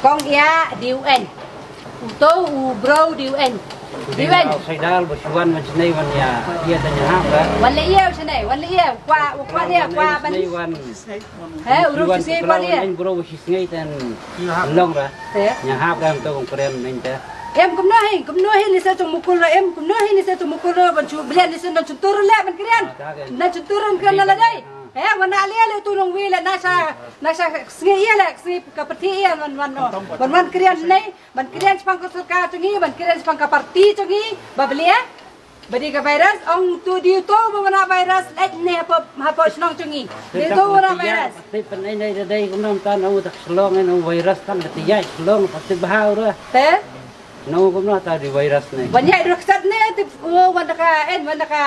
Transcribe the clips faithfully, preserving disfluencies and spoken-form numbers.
Kong ïa di U N. Uto u bro di U N. Di U N. Saidal ba shuwan man shnei wan ïa ïa ta nya hap ra. Wan le ïa shnei, wan le ïa kwa kwa ïa kwa ban. Shnei wan. He, u ru shisngi kwa ïa. Bro shisngi tan long ra. He. Nya hap ra to kong kren nang ta. Em kumno hi, kumno hi ni sa chung mukul ra em, kumno hi ni sa chung mukul ra ban chu blian ni sa nang chuntur le ban krian. Nang chuntur ban krian la dai. He, wan na le le tu nong wi le na sa na sa sngi ïa le sngi ka parti ïa wan wan no. Wan wan krian nei. Ban krian shaphang ka sorkar jong ngi, ban krian shaphang ka parti jong ngi, ba blia. Ba dei ka virus, ong tu dei uto ba wan na virus, leit ne hapoh, hapoh shnong jong ngi. Dei uto ba wan na virus. Te pan ai nei dei kumno ta no ta Shillong no virus tang te ïa Shillong pa te bha u ra. Te? No kumno ta dei virus nei. Ban ïa dei rukhsat ne te, oh, wan da ka en, wan da ka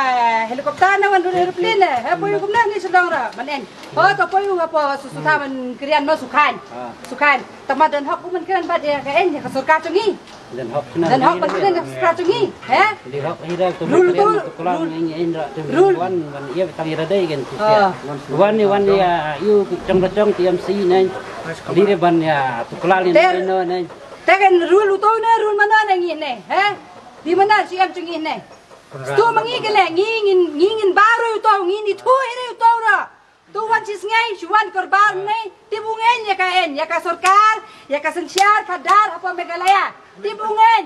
helicopter ne, wan da aeroplane ne. He poi kumno ni Shillong ra, ban en. Ho to poi u hapoh su su ta ban krian no Sukhain. Sukhain. Tama don hok u ban kren bad ïa ka en ïa ka sorkar jong ngi. Don hok kena. Don hok ban kren ïa ka sorkar jong ngi. He? Di hok hi da tu rul tu kula ngi in ra tu rul wan ban ïa tang ïa dei gen tu sia. Wan ni wan ïa yu jong da jong T M C nei. Di re ban ïa tu kula ni no nei. Te kan rul uto ne rul mana ne ngi ne. He? Di mana si em jong ngi ne. Stu ma ngi ke le ngi ngin ngi ngin baru uto ngi ni thu hi ne uto ra. Tu wan shisngi, shu wan kyrbar nei, tip u ngeiñ ïa ka en, ïa ka sorkar, ïa ka synshar khadar hapoh Meghalaya. Tip u ngeiñ.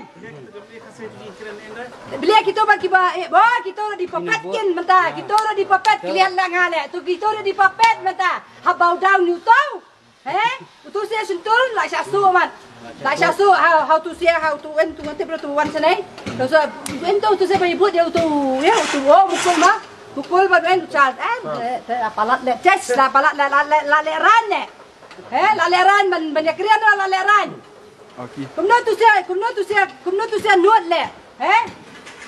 Blia kito ba kiba, eh, ba kito ruh dei puppet kin mynta, kito ruh dei puppet ki liat la nga le, tu kito ruh dei puppet mynta. Ha bow down uto. He? Uto sia shyntur, la sha su man. La sha su, ha, ha uto sia, ha uto en, tu ngan tip ruh tu wan shanei. Tu sa, en tu, uto sia ba ibut ïa uto, ïa uto, oh, mukul ma. Mukul ba en tu chal. Eh, te, te, la palat le, ches, la palat le, la le, la le ran le. He, la le ran, ban, ban ïa krian la le ran. Kumno tu sia, kumno tu sia, kumno tu sia nuat le. He?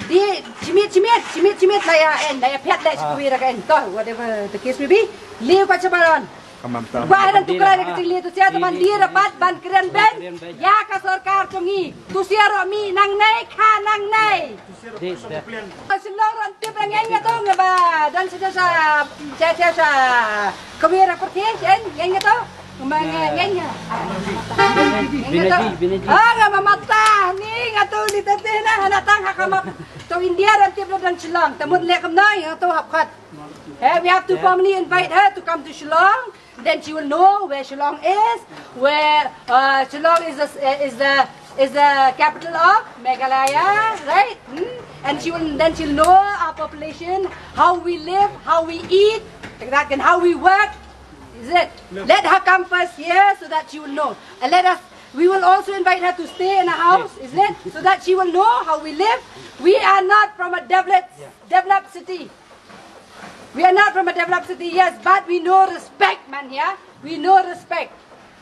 Di chimit, chimit, chimit, chimit la ïa en, la ïa phet le shi kawei ra ka en. To, whatever the case may be. Liu ka chabaron. Wa hadan tu kra ka chili tu sia tu man di rapat ban kren ben. Ïa ka sorkar tu ngi. Tu sia ro mi nang nei kha nang nei. Shillong ron tip ra ngeng nga to nga ba don sha sha sha sha kawei ra pyrthei chen ngeng nga to. Ma ngeng ngeng nga. Ngeng nga to. Ah nga ma mata ni nga to ni tete na hana tang ha kama. To India ron tip ra don Shillong. Tamut le kam noi nga to hap khat. Eh, we have to formally invite her to come to Shillong. Then she will know where Shillong is, where uh, Shillong is the, is the is the capital of Meghalaya, right? Hmm? And she will then she'll know our population, how we live, how we eat, like that, and how we work. Is it? Let her come first here so that she will know. And let us. We will also invite her to stay in a house, is it? So that she will know how we live. We are not from a developed developed city. We are not from a developed city, yes, but we know respect, man, yeah? We know respect.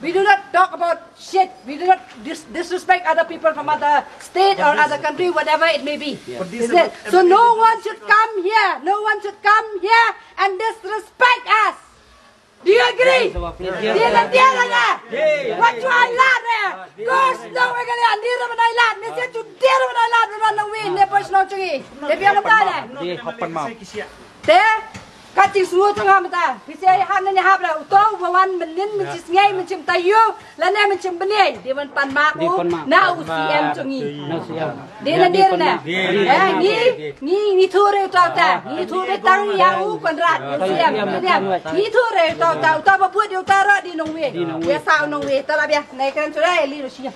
We do not talk about shit. We do not dis- disrespect other people from other state or other country, whatever it may be. Is it? So no one should come here. No one should come here and disrespect us. Do you agree? Dia na dia na. What you I lad eh. Gosh, no we gale andira mana lad. Ni se tu dira mana lad mana na wi ne pos no chingi. Te bia na ta ne. Di hok pan mau. Te ka chi snu to nga mata. Pi se ha ne hap la uto wa wan menin men chi sngai men chim tayu la ne men chim bnei. Di wan pan ma u na u C M chingi. Na u C M. Dei na dei na. Eh, ngi, ngi, ngi thu re uta uta. Ngi thu re tang ïa u Conrad. Ngi siam, ngi siam. Ngi thu re uta uta. Uta ba buat uta ro di nong we. Ïa sa nong we. Ta la bia. Nai kan chura li ro sia.